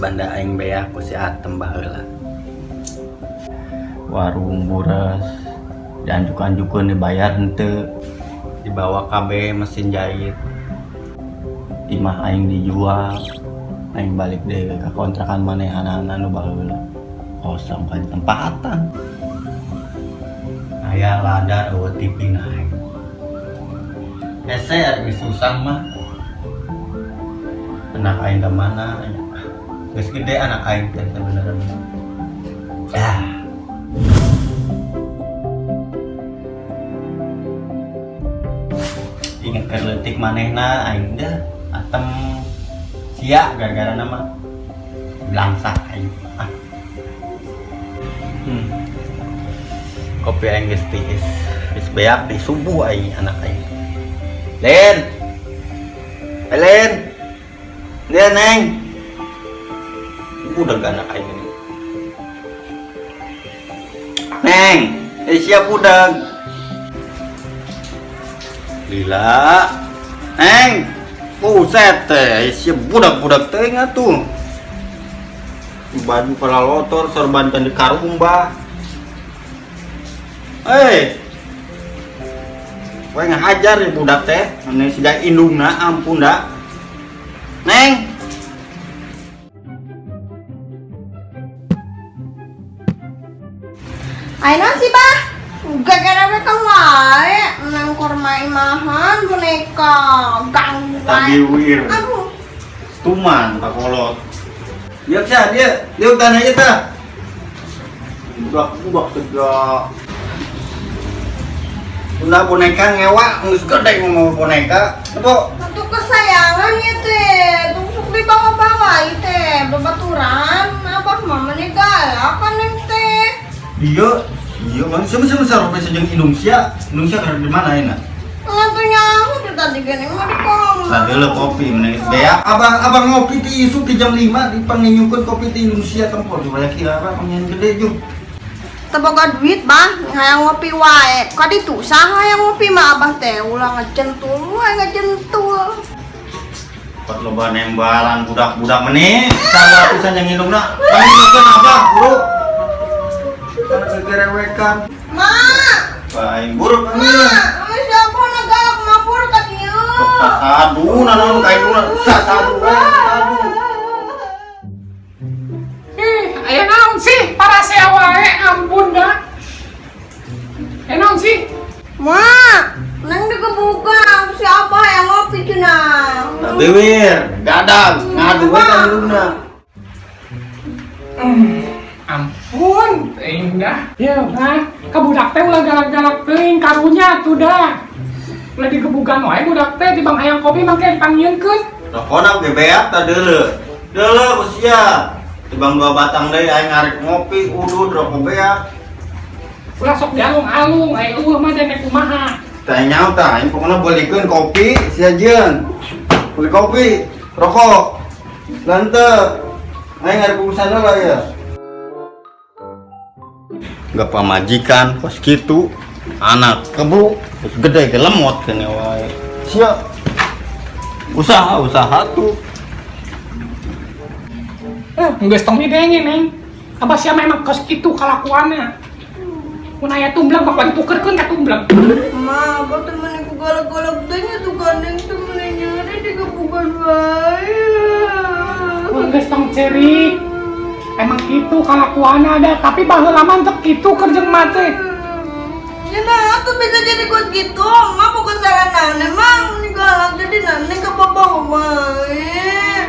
Banda aing beak ku si Atem baheula. Warung buras dianjuk-anjukeun dibayar henteu. Dibawa KB mesin jahit. Imah aing dijual. Aing balik deui ka kontrakan manehanana nu baheula. Kosong kan tempatan. Aya ladar eueuh TV na aing. Hese ari geus susah mah. Anak aing ka mana ya? Geus gede anak aing teh sebenarnya. Ah. Ingat keur leutik manehna aing dah Atem sia gara-gara nama belangsak aing. Ah. Kopi aing geus tiis. Geus beak di subuh aing anak aing. Len. Len. Len neng. Budak anak aing ini. Neng, siap budak. Lila. Neng. Buset teh, siap budak-budak teh ngatuh. Baju pala lotor, sorban kan di karumba. Kowe ngahajar ya budak teh, ane siga indungna ampun da. Neng. Ayo sih bah, gara-gara mereka wae, nang korma imahan boneka, ganggu wae. Tabiwir. Aduh. Tuman pakolot. Lihat sih, dia, lihat tanah aja tah. Budak-budak segala. Udah boneka ngewa, geus gede ngomong boneka. Apa? Untuk kesayangan ya teh, tusuk di bawah-bawah ya teh, babaturan, abah mama nih galak kan teh. Iya, iya bang, siapa siapa siapa sejeng Indonesia, Indonesia ada di mana ini? Nggak nyaho tuh tadi gini mau di kamar. Tadi lo kopi menangis beak, abang abang ngopi ti isu di jam 5 di panginyukeun kopi ti Indonesia tempor coba kira apa pengen gede juga. Teboga duit bah, hayang ngopi wae. Kadi tuh saha hayang ngopi mah abah teh ulah ngejentul, wae ngejentul. Pot loba nembalan budak-budak meneh, sarua pisan yang indungna. Panginyukeun abah, bro. Karena kegerewekan. Ma, Paling buruk ma, kan siapa na galak mabur ka dieu? Sasadu naon ka indungna, sasadu wae, sasadu. Aya naon sih para sea wae ampun dah. Aya naon sih? Ma, nang digebukan siapa yang ngopi cenah? Tabiwir, gadang, ngadu we ka indungna. Ampun, teuing dah. Ya, nah, ka budak teh ulah galak-galak teuing karunya atuh dah. Ulah digebukan wae budak teh tibang hayang kopi mangke dipanggieunkeun. Rokona ge beak tah deuleu. Deuleu usia. Tibang dua batang deui aing ngarek ngopi udud rokok beak. Ulah sok dialung-alung, aya eueuh mah dene kumaha. Tah nyaho tah, aing pokona beulikeun kopi sia jeung. Beli kopi, rokok. Lante. Aing ngarek urusan heula ya. Gak pamajikan kos kitu, anak kebo terus gede gelemot kene wae. Sia. Usaha usaha tuh. Geus tong didenge, Neng. Abah sia memang kos kitu kalakuanna. Mun aya tumblang bakal ditukerkeun ka tumblang. Ma, abah teh meni ku galak-galak teh nya tuh gandeng teh meni nyeri digebukan wae. Geus tong cerik. Emang kitu kalakuanna ada, tapi baheula mah teu kitu keur jeung mah teh. Ya nah, tuh bisa jadi kuat gitu. Ma bukan salah naon emang meni galak jadi nane ke bawa wae.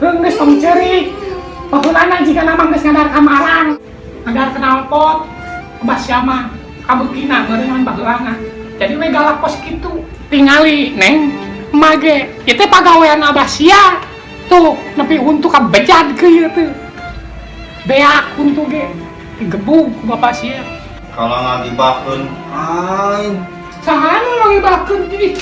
Geus tong cerik. Baheulana jika nama geus ngadar kamarang, ngadar knalpot, abah sia mah kabeukina meureun baheulana. Jadi we galak kos kitu. Tingali, Neng, mage ieu teh pagawean abah sia. Tuh, nepi huntu ka bejad ke ieu teh. Beak huntu ge digebug ku bapak sia. Kalau ngagibahkeun aing. Saha nu ngagibahkeun ih?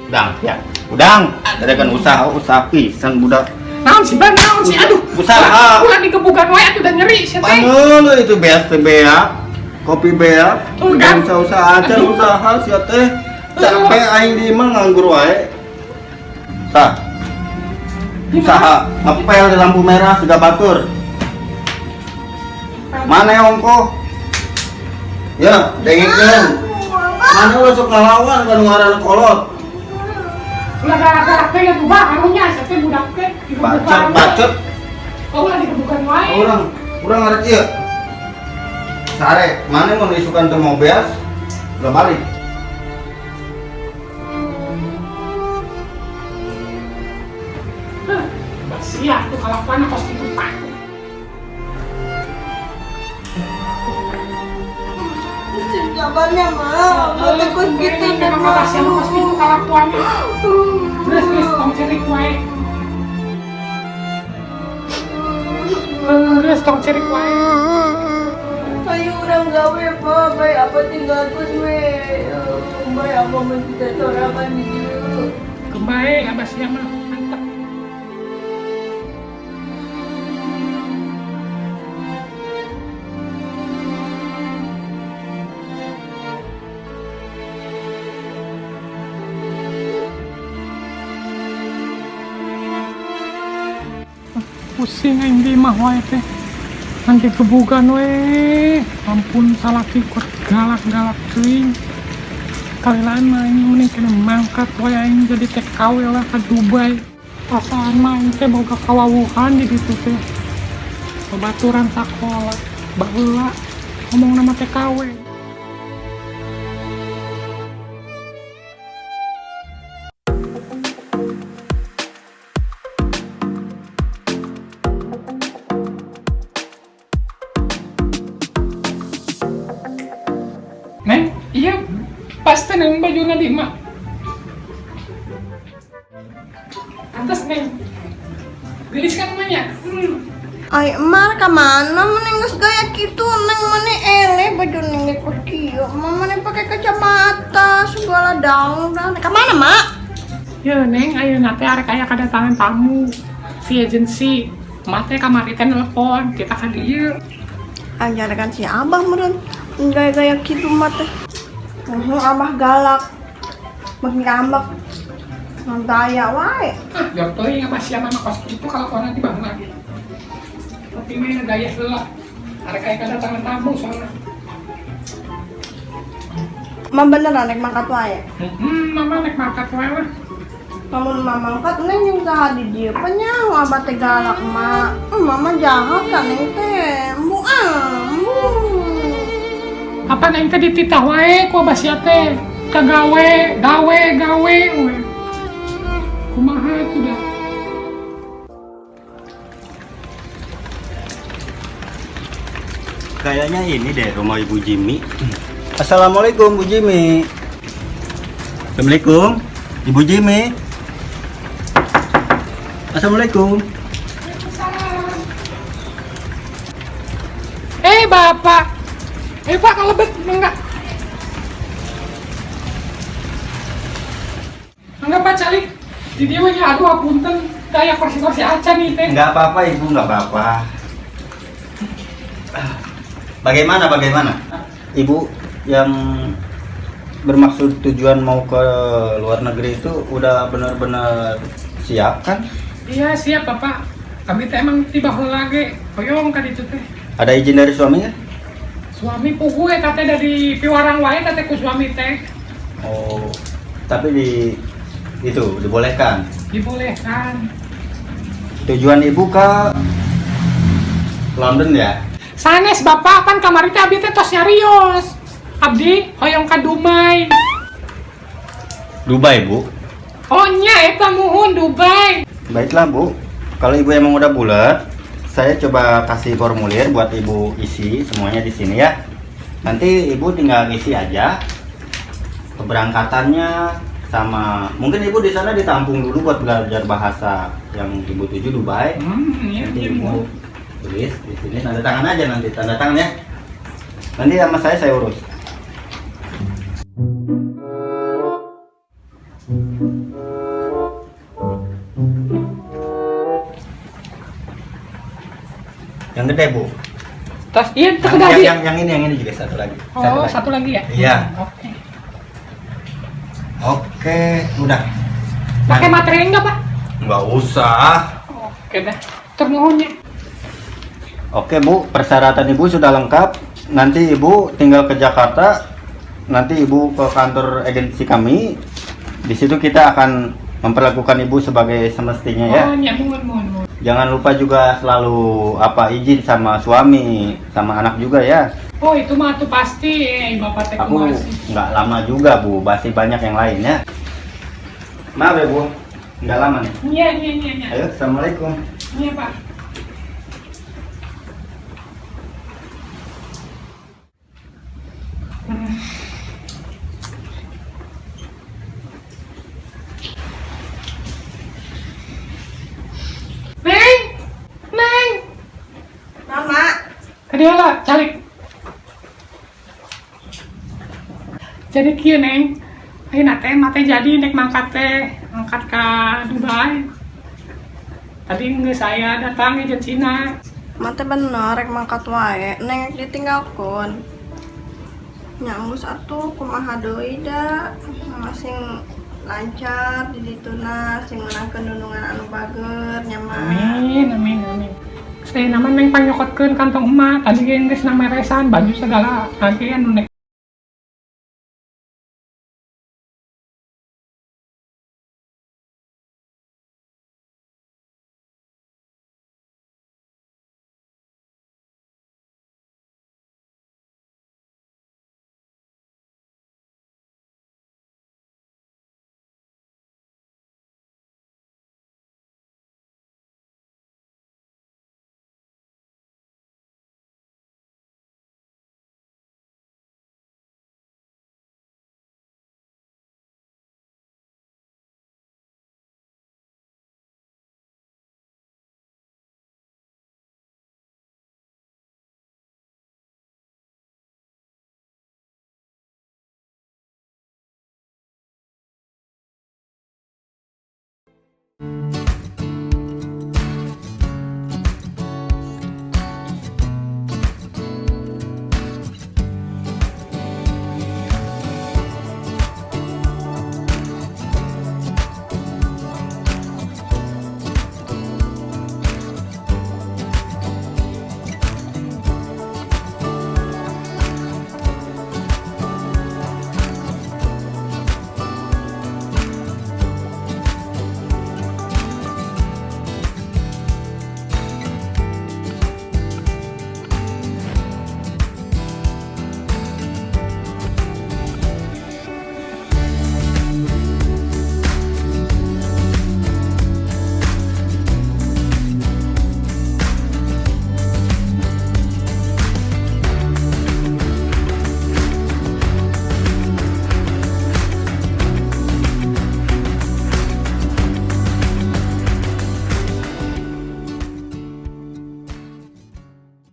Udang, ya. Udang, ada kan usaha, usaha pisan budak. Naon sih, Bang? Naon sih? Aduh, Usaha. Ulah digebukan wae atuh da nyeri sia teh. Pangeuleuh itu beas teh beak. Kopi beak. Tuh, kan? Usaha-usaha aja, Aduh. usaha sia teh. Capek aing di imah nganggur wae. Tah, usaha ngepel di lampu merah siga batur. Mana ongkoh? Ya, dengekeun. Mana lu sok ngalawan kan ngaran kolot. Ulah galak-galak teh ya tuh bah, karunya sia teh budak teh Bacot, digebukan we. bacot. Oh, ulah digebukan wae. Urang, urang ngarep ieu. Sare, mana mun isukan teu mau beas, udah balik. Hah, sia tuh kalakuan kos kitu pak. Jawabannya mah, mah teh kos kitu teh Memang mah. sia mah kos kitu kalakuanna. Terus geus tong cerik wae. Geus tong cerik wae. Ayo urang gawe pa, bay apa tinggalkeun we. Bay apa mun kita sorangan di dieu. Kembae abah sia mah mantep. Pusing aing di imah wae teh. Nanti gebugan we. Ampun salaki kuat galak-galak teuing. Kali lain mah aing mending kena mangkat we aing jadi TKW lah ke Dubai. Perasaan mah aing teh boga kawawuhan di ditu teh. Babaturan sakola, baheula ngomong nama TKW. Neng, iya pasti neng bajuna di imah. Atas neng. Gelis kan namanya? Ay, emak ka mana mending geus gaya kitu neng meni eleh baju neng ge kos kieu. Emak meni pake kacamata segala daun. Ka mana, Mak? Ya neng, ayeuna teh arek aya kedatangan tamu si agensi. Emak teh kamari teh nelpon, kita ka dieu. Ajarkan si Abah meureun gaya-gaya kitu mah teh. Abah galak. Mah ngambek. Gaya wae. Ah, jauh teuing abah sia mah kos kitu kalau kau nanti bangun lagi. Tapi mah gaya heula. Arek aya kedatangan tamu soalnya. Mah beneran rek mangkat wae. Mama rek mangkat wae lah. Lamun mama mangkat neng jeung saha di dieu penyaho abah teh galak mak. Mama jahat kan neng teh. Embu ah, embu. Apa neng teh dititah wae ku abah sia teh. Kagawe, gawe, gawe we. Kumaha atuh dah. Kayaknya ini deh rumah Ibu Jimmy. Assalamualaikum Bu Jimmy. Assalamualaikum Ibu Jimmy. Assalamualaikum. Bapak. Pak, kalau bet enggak. Enggak Pak Calik. Di dia mah ya, aduh apunten kayak kursi-kursi acan nih teh. Enggak apa-apa Ibu, enggak apa-apa. Bagaimana bagaimana? Ibu yang bermaksud tujuan mau ke luar negeri itu udah benar-benar siap kan? Iya, siap Bapak. Kami teh emang tiba heula ge, hoyong ka ditu teh. Ada izin dari suaminya? Suami puguh eta teh dari piwarang wae eta teh ku suami teh. Oh, tapi di itu dibolehkan. Dibolehkan. Tujuan Ibu ke London ya? Sanes Bapak kan kamari teh abdi teh tos nyarios. Abdi hoyong ka Dumai. Dubai, Bu. Oh nya eta muhun Dubai. Baiklah, Bu. Kalau Ibu emang udah bulat, saya coba kasih formulir buat Ibu isi semuanya di sini ya. Nanti Ibu tinggal isi aja keberangkatannya sama mungkin Ibu di sana ditampung dulu buat belajar bahasa yang Ibu tuju Dubai. Iya, Nanti iya, Ibu Bu. tulis di sini tanda tangan aja nanti tanda tangan ya. Nanti sama saya urus. Yang gede, Bu. Tas iya, Yang, terkendali. yang ini juga satu lagi. Oh, satu lagi ya? Iya. Oke. Oke, udah. Pakai materai enggak, Pak? Nggak usah. Oke dah. Ternuhun ya. Oke Bu, persyaratan Ibu sudah lengkap. Nanti Ibu tinggal ke Jakarta. Nanti Ibu ke kantor agensi kami. Di situ kita akan memperlakukan Ibu sebagai semestinya ya. Oh, ya, mohon, mohon, mohon. Jangan lupa juga selalu apa izin sama suami, sama anak juga ya. Oh, itu mah tuh pasti, Bapak teh Aku kumaha sih. nggak lama juga Bu, masih banyak yang lainnya. Maaf ya Bu, nggak lama nih. Iya. Ayo, assalamualaikum. Iya, Pak. Neng, Neng, Mama, tadi lah calik. Jadi kieu Neng, ayeuna teh mate jadi nek mangkat teh, mangkat ka Dubai. Tadi geus saya datang agensinya. Mate bener rek mangkat wae, Neng ditinggalkeun. Nya geus atuh kumaha deui da, sing lancar di dituna, sing meunangkeun dundungan anu bager nya mah. Amin, amin, amin. Saya nama Neng pangnyokotkeun kantong emak, tadi ge geus nameresan baju segala, nanti anu nek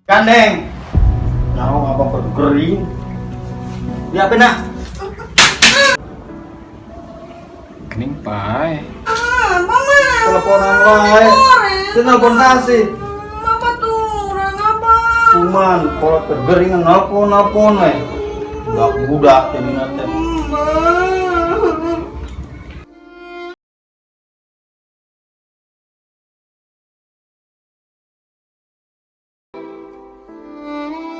Gandeng. Nah, apa kering? Ya nak? Kening pae. Ah, mama. Teleponan wae. Telepon sasi. Apa tuh? Orang apa? Cuman kalau kegeringan nelpon-nelpon we. Budak-budak teh teh.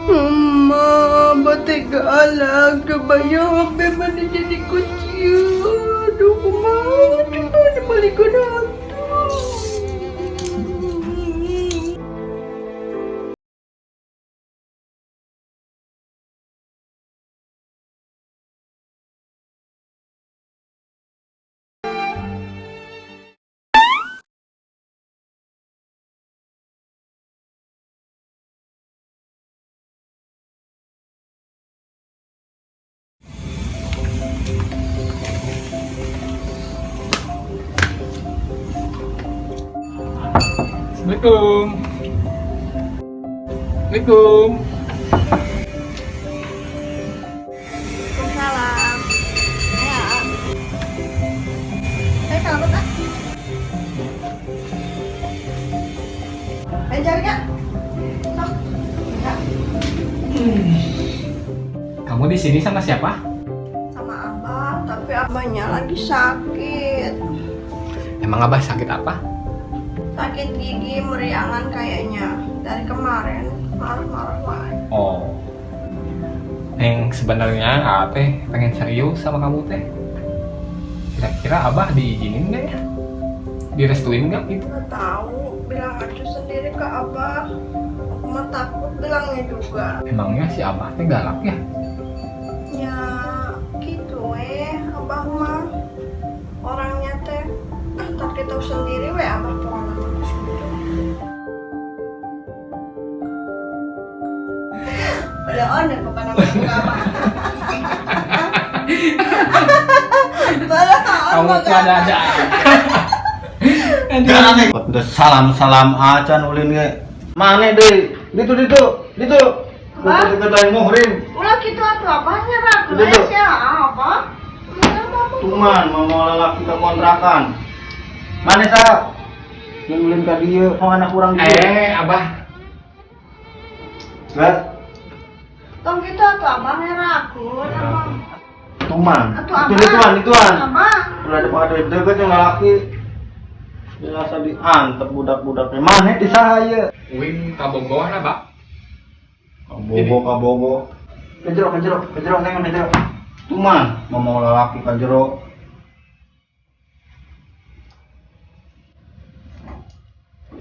Mama, batik galak, kebayang sampai mana jadi kecil. Aduh, kumaha coba dibalikin hantu. Assalamualaikum. Assalamualaikum. Waalaikumsalam. Ya. Kalau tak? Ayo cari kak. Sok. Ya. Kamu di sini sama siapa? Sama abah, tapi abah Abahnya lagi sakit. Emang Abah sakit apa? Sakit gigi meriangan kayaknya. Dari kemarin marah-marah wae. Oh. Neng, sebenarnya Aa teh pengen serius sama kamu teh. Kira-kira Abah diizinin nggak ya? Direstuin nggak gitu? Nggak tahu, bilang aja sendiri ke Abah. Aku mah takut bilangnya juga. Emangnya si Abah teh galak ya? Ya gitu Abah mah orangnya teh ah tak tahu sendiri we Abah pokoknya mah geus gitu. Udah on deh pokoknya mah buka apa. Kamu tuh ada-ada. Udah salam-salam acan ulin ge. Mane deui? Ditu ditu, ditu. Apa? Ditu lain muhrim. Ulah gitu atuh abahnya ragu Udah, tuh. ya apa? Tuman mau lalaki ke kontrakan. Mane sa? Yang ulin ka dieu, mau anak urang dieu. Eh, Abah. Lah, Tong gitu atuh abahnya ragu abah. tuman. Atuh Itu abah. dituan, dituan. Abah. Ulah ada pada deket yang lalaki. Dirasa diantep budak-budaknya. Mane di saha ieu? Uing kabogohan Abah. Kabogo kabogo. Kejero kejero kejero neng kejero. Tuman mau lalaki ka jero.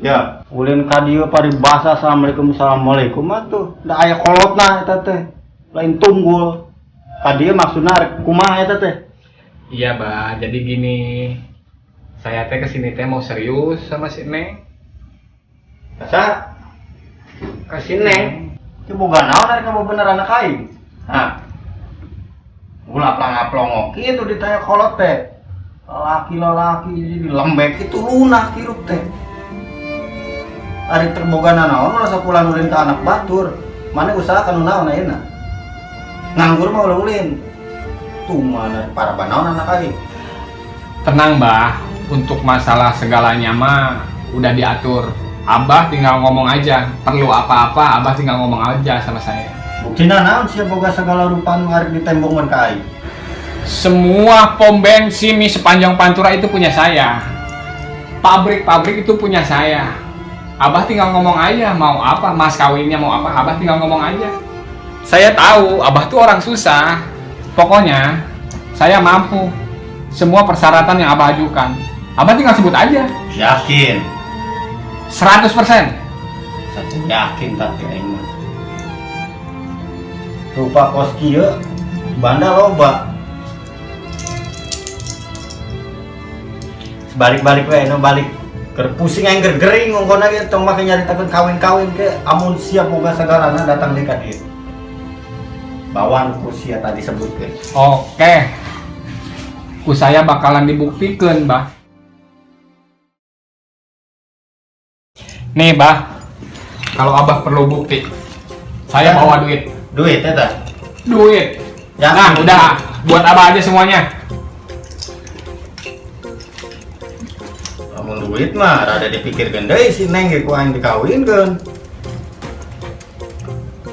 Ya, ulin ka dieu paribasa assalamualaikum assalamualaikum atuh. Da aya kolotna eta teh. Lain tunggul. Ka dieu maksudna rek kumaha eta teh? Iya, Bah. Jadi gini. Saya teh kesini teh mau serius sama si Neng. Asa Ke si Neng. Itu boga naon ari kamu bener anak aing. Hah. Ulah planga-plongo kitu ditanya kolot teh. Lalaki-lalaki jadi lembek itu lunak hirup teh. Ari terboga naon ulah sapulan ulin ka anak batur. Mana usaha kanu naon ayeuna? Nganggur mah ulah ulin. Tuh mana para banaon anak aing. Tenang, Bah. Untuk masalah segalanya mah udah diatur. Abah tinggal ngomong aja. Perlu apa-apa, Abah tinggal ngomong aja sama saya. Buktina naon sia boga segala rupa nu arek ditembongan ka aing. Semua pom bensin di sepanjang Pantura itu punya saya. Pabrik-pabrik itu punya saya. Abah tinggal ngomong aja mau apa, mas kawinnya mau apa, Abah tinggal ngomong aja. Saya tahu Abah tuh orang susah. Pokoknya saya mampu semua persyaratan yang Abah ajukan. Abah tinggal sebut aja. Yakin. 100%. Saya yakin tapi aing mah. Rupa kos kieu banda loba. Sebalik-balik we nu balik keur pusing aing keur gering ngongkona ge tong make nyaritakeun kawin-kawin ke amun siap boga sagalana datang deui ka dieu. Bawaan ku sia tadi sebutkeun. Oke. Ku saya bakalan dibuktikan, Bah. Nih, Bah. Kalau Abah perlu bukti, saya bawa duit. Duit eta. Duit. Ya. Nah, udah. Buat Abah aja semuanya. Amun duit mah rada dipikirkeun deui si Neng ge ku aing dikawinkeun.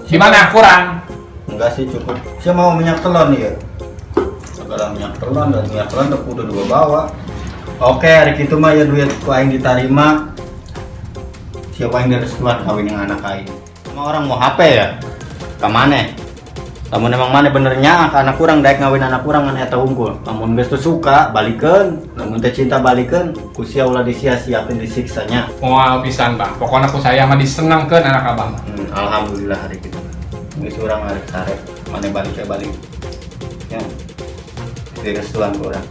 Gimana? Kurang? Enggak sih cukup. Saya mau minyak telon ya. Segala minyak telon dan minyak telon tuh kudu dua bawa. Oke, hari itu mah ya duit ku aing diterima. Siapa yang direstuan kawin yang anak aing? Sama orang mau HP ya? Ka maneh? Lamun emang maneh benernya ka anak kurang daek ngawin anak kurang ngan eta unggul. Lamun geus teu suka balikeun, lamun teu cinta balikeun, ku sia ulah disia-siakeun disiksanya. Moal pisan, Bah. Pokoknya ku saya mah disenangkeun anak Abah mah. Alhamdulillah hari itu. Geus urang arek sare, maneh balik ya balik. Ya. Direstuan ku urang.